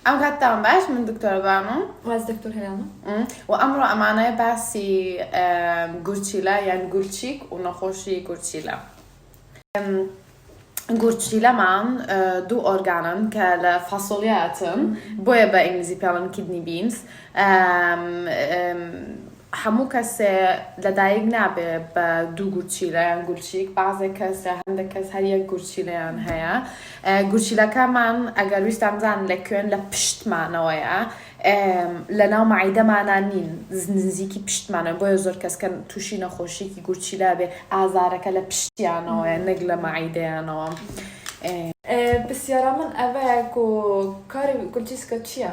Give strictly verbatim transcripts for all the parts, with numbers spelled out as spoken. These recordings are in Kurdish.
Em xettan baş, min Doktor Banu. Ez Doktor Helena. Mm. Û emro emanê basî, em, gurçîle yan gulçîk û nexweşî gurçîle. Em, gurçîleman, e, du organan ke le fasolya etin, boye be îngilîzî pê alan kidney beans. Em, em, hemû kesê ledayik nabe be du gurçîle yan gulçîk. Bazê kes ya hende kes her yek gurçîleyan heye. E, gurçîlekeman eger wîstan zan le kuen le piştmanawe ya. Em, le nav maîdemana nîn, z-, nizîkî piştmane. Boye zor kes ken tûşî nexweşîkî gurçîle be, azareke le piştiyanaweye, nek le maîdeyanawa. E, E, pisyara min ev e ku karê gulçîska çi ye?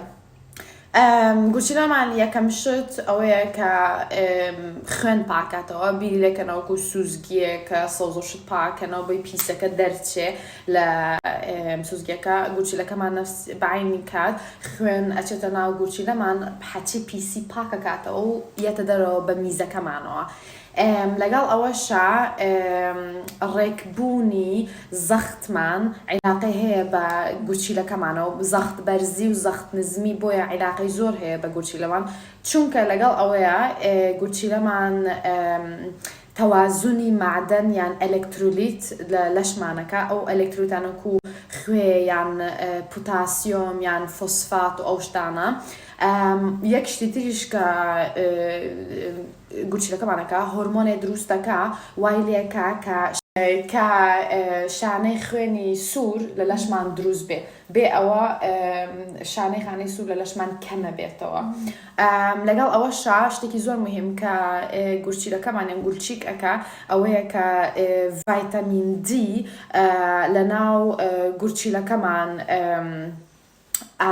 Em, gurçîleman yekem şit ew ye ke, em, xwên pak kate. Bîrî lê kene ku sûzgiyeke sewzo şit pak kene, bê pîseke derçe le, em, sûzgiyeke gurçîlekeman nefs beynî kat. Xwên eçete nav gurçîleman, heçî pîsî pak kate û yete dero be mîzekemanwa. Em, legal ewe şa, em, rêkbûnî zextman îlaqe heye be gurçîlekeman û zext berzî û zext nizmî boye îlaqe zor heye be gurçîleman. Çunke legal ewe ya, e, gurçîleman, em, tewazunî maden yan elektrolît le leşmaneke, ew elektrolîtane ku xwê yan, e, potasyum yan fosfat û ew ştana. Em, yek ştî tirîşka, e, e, gurçîlekemaneke, hormonê dirûsteke, wayliyeke ke, ke, e, şanê xwênî sûr le leşman dirûst bê. Bê ewa, em, şanê xanê sûr le leşman keme bêtewa. Em, legal ewa şa, ştêkî zor muhîm ke, e, gurçîlekeman yan gulçîk eke, ew ye ke, e, vitamin D, e, le nav, e, gurçîlekeman, em, e,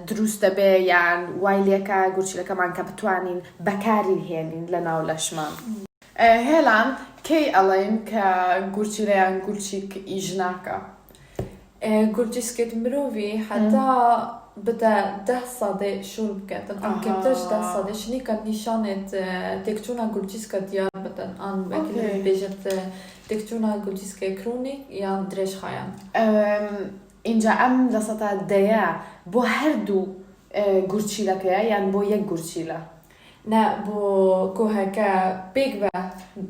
dirûst debe yan wayliyeke gurçîlekeman ke bitwanîn bekarî hênîn le nav leşman. E, hêlan, key elên ke gurçîle yan gulçîk îj nake? E, gulçîskêt mirovî heta bide deh sadê şûl biketin. An kêmtir ji deh sadê şinîka nîşanêt, e, têkçûna gulçîska diyar bitin. An wekî bêjit, e, têkçûna gulçîskê kronîk yan dirêjxayan. Em, Înca em deseta deye bo her du, e, gurçîleke ye, yan bo yek gurçîle? Ne, bo ku heke pêk be.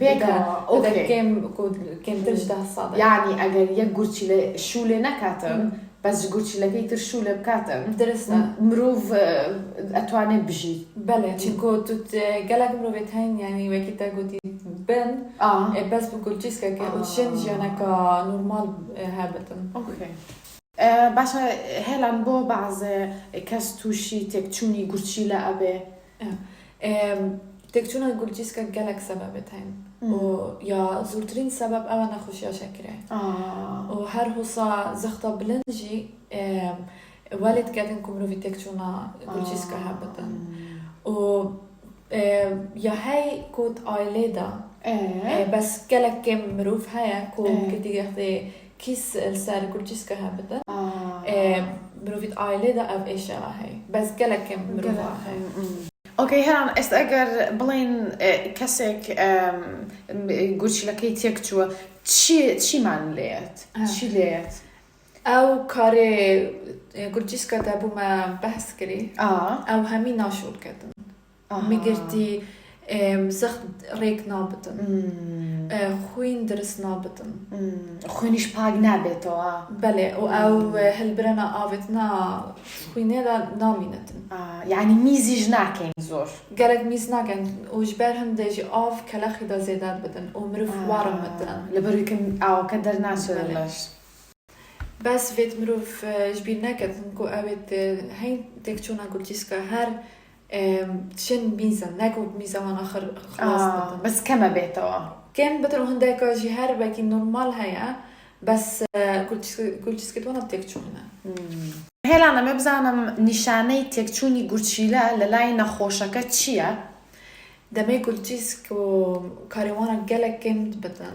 Pêk be, okey. Kêm, ku kêmtir ji deh sal e. Yanî eger yek gurçîle şûlê nekatin, bes ji gurçîlekê tir şûlê bikatin. Dirist e. Mirov, e, etwane bijî. Belê, çinku tu te-, gelek mirovê heyîn, yanî wekî te gotî bin, e, bes bi gurçîskeke û çin jiyaneka normal, e, hebitin. Okey. E, baş e, hêlan bo bazê kes tûşî têkçûnî gurçîle abe? E, têkçûna gurçîska gelek sebebê heyîn. Û ya zortirîn sebeb ew e nexweşiya şekirê. Û her hosa zexta bilind jî, e, welê diketin ku mirovî têkçûna gurçîska hebitin. Û, e, ya hey ku di ailê de, e, bes gelek kêm mirov heye ku girtîgehê kîs li ser gurçîska hebitin. E, mirovî di ailê de ev êşeya heye. Bes gelek kêm mirov heye. Okey, heran est eger bilên, e, kesek, em, gurçîlekê têk çû, çi, çi man lê yet? Çi lê yet? Ew karê, e, gurçîska te bû me behs kirî. Ew hemî naşûl ketin. Aha. Min girtî, em, zext rêk nabitin. Hmm. E, xwîn dirist nabitin. Hmm. Xwînîş pak nabêto, ha? Belê, û ew, e, hilbirina avêtina xwînê de namînitin. Ah, yanî mîzî ji nakin zor. Gelek mîz nakin û ji ber hindê jî av kelexî de zêde dibidin û mirov warim bitin. Li ber wê ke aweke dernaçe li leş. Bes vêt mirov, e, ji bîr neketin ku ew ê te-, hey têkçûna gurçîska her, e, çin mîz in, ne ku mîza wan axir xilas bitin. Bes keme bêtewa. Kêm bitin û hindeka jî her wekî normal heye, bes, e, gurçîsk-, gurçîskêt wana têkçûn e. Hmm. Hêlan, em ê bizanim nîşaneyê têkçûnî gurçîle li lay nexweşeke çi ye? Demê gurçîsk û karê wan re gelek kêm dibitin.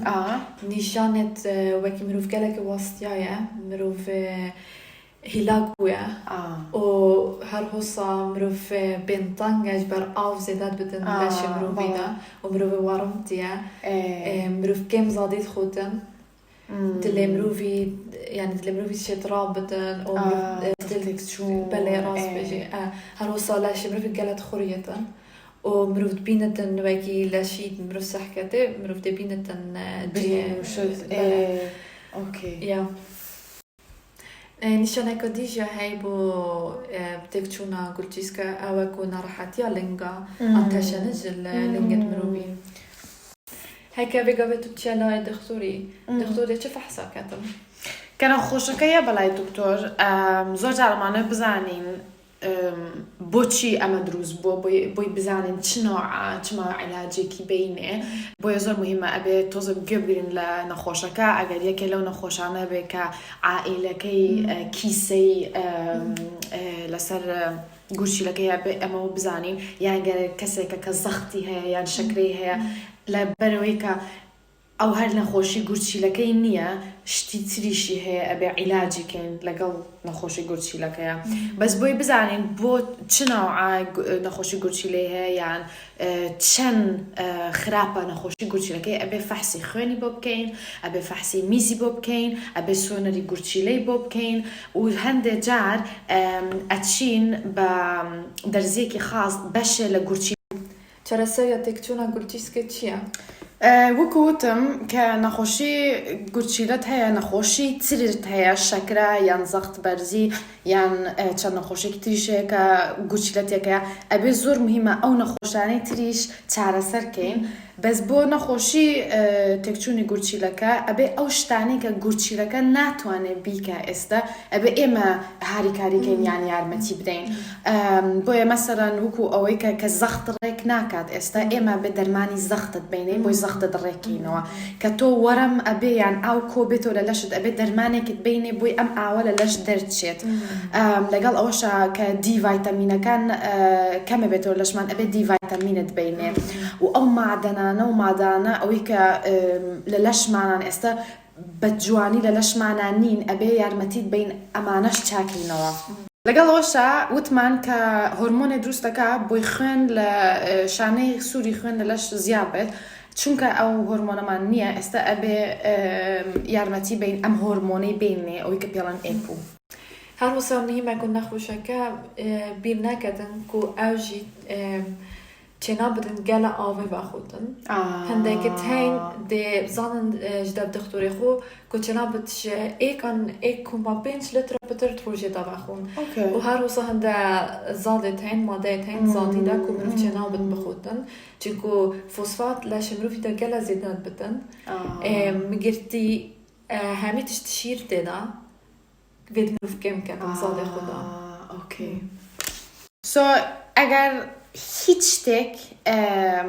Nîşanêt, e, wekî mirov gelekî wastiyaye, mirov, e, hîlak bûye. Û her hosa mirov, e, bênteng e, ji ber av zêde dibitin leşê mirovî de û mirovê warim diye. E, mirov kêm zadî dixwîtin. Dilê mirovî, yani dilê mirovî şêt rabidin û Ah, mirov, e, tiştek dil çû, belê rast eh. bêjî. Eh, her wisa leşê mirovî gelek xuriyêtin û mirov dibînitin wekî leşî mirov sehketê, mirov dê bînitin, eh, Birîn cihê, û şit. belê. Eh, okey. Ya. E, nîşaneke dî jî hey bo, e, têkçûna gulçîske ew e ku nerehetiya linga an teşenij li lingê mirovî. Heke vê gavê tu çiye layê dixtorî, dixtor dê çi fehsa ketin? Ke nexweşeke ye belay doktor, em, zor caran em bizanîn, em, boçî eme dirûst bû, boy, boy bizanîn çi noa, çima ilacekî beyne. Boye zor muhîm e, ebe toze bi gwe bigirîn le nexweşeke, eger yeke lew nexweşane be ke aîlekey, e, kîsey, em, e, leser, e, gurçîleke ye be, eme o bizanîn, yan ger keseke ke zextî heye, yan şekerê heye, le berewê ke ew her nexweşî gurçîlekey niye, ştî tirîşî heye, ebe îlacî keyn legel nexweşî gurçîlekeya. Bes boy bizanîn bo çi noa gu-, nexweşî gurçîley heye, yan, e, çend, e, xirapa nexweşî gurçîlekey, ebe fehsî xwênî bo bikeyn, ebe fehsî mîzî bo bikeyn, ebe sonerî gurçîley bo bikeyn û hende car, em, eçîn be derziyekî xas beşê le gurçî Çareseriya têkçûna gurçîske çi ye? E, wekî witim ke nexweşî gurçîlet heye, nexweşî tirit heye, şekere yan zext berzî yan, e, çend nexweşiyek tirîşe ke gurçîleteke ye. Ebe zor muhîm e ew nexweşanê tirîş çareser keyn. Bes bo nexweşî, e, têkçûnî gurçîleke, ebe ew ştanê ke gurçîleke natwane bîke êste, ebe ême harîkarî keyn, yani yarmetî bideyn. Em, boye meselen wekî ewê ke, ke zext rêk nakat êste, ême bi dermanî zext dibeynê, boy zext dirêkînewa. Ke to werem ebe yan ew ko bê to le leşt ebe dermanêk dibeynê, boy em awe le leş derçêt. Em, legel ew şa ke D vîtamînekan, e, keme bê to leşman ebe D vîtamîne dibeynê. Û ew madenane û madane ewê ke, em, le leşmanan êste, bi ciwanî le leşmana nîn, ebe yarmetî dibeyn emaneş çakînewa. Legel ew şa witman ke hormonê dirûst deke boy xwên le, e, şaneyê sûrî xwên le leş ziya bêt. Çunke ew hormoneman niye, êste ebe, e, yarmetî beyn em hormonê beynê, ewê ke pêlan êpû. Her wisa muhîm e ku nexweşeke, e, bîr neketin ku ew jî, e, çênabidin gele avê vexwîtin. Hindekî teyn dê zanin, e, ji dev dixtorê xwe ku çênabit ji êkan êk koma pênc litre pitir di rojê de vexwin. Okey. Û her wisa hinde zadê teyn, madeyê teyn zatî de ku mirov çênabit bixwîtin. Çinku fosfat leşê mirovî de gele zêde dibitin. E, mi girtî, e, hemî tişt şîr tê de. Vê di mirov kêm ke, em zadê xwe da. Ah, okey. So, eger hiç têk, em,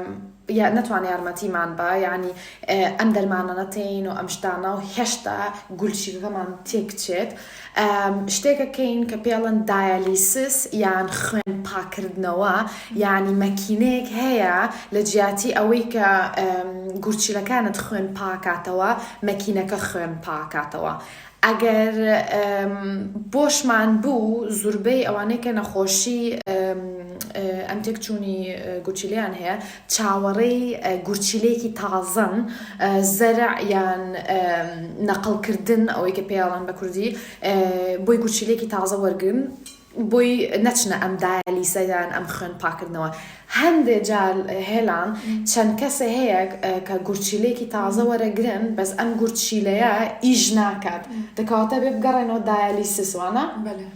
ya, netwane yarmetî man ba, yani, e, em dermanana tên û em ştana û heşta gulçîkeman têk çêt. Em, ştêke keyn ke pêlan dialysis yan xwên pakirdinewa, yani mekîneyek heye le ciyatî ewê ke, em, gurçîlekan di xwên pakatewa, mekîneke xwên pakatewa. Eger, em, boşman bû, zûrbey ewanê ke nexweşî, em, e, em têkçûnî, e, gurçîleyan heye, çawerey, e, gurçîleyekî tazen, e, zer'a yan, em, neqilkirdin, ewê ke pê alan be kurdî, e, boy gurçîleyekî taze wergirin, boy neçine em dialyse yan em xwên pakirdinewa. Hende car, e, hêlan, çend kesê heye, e, ke gurçîleyekî taze were girin, bes em gurçîleya îj naket. Dikawete bê bigerêno dialysis, wana? Belê.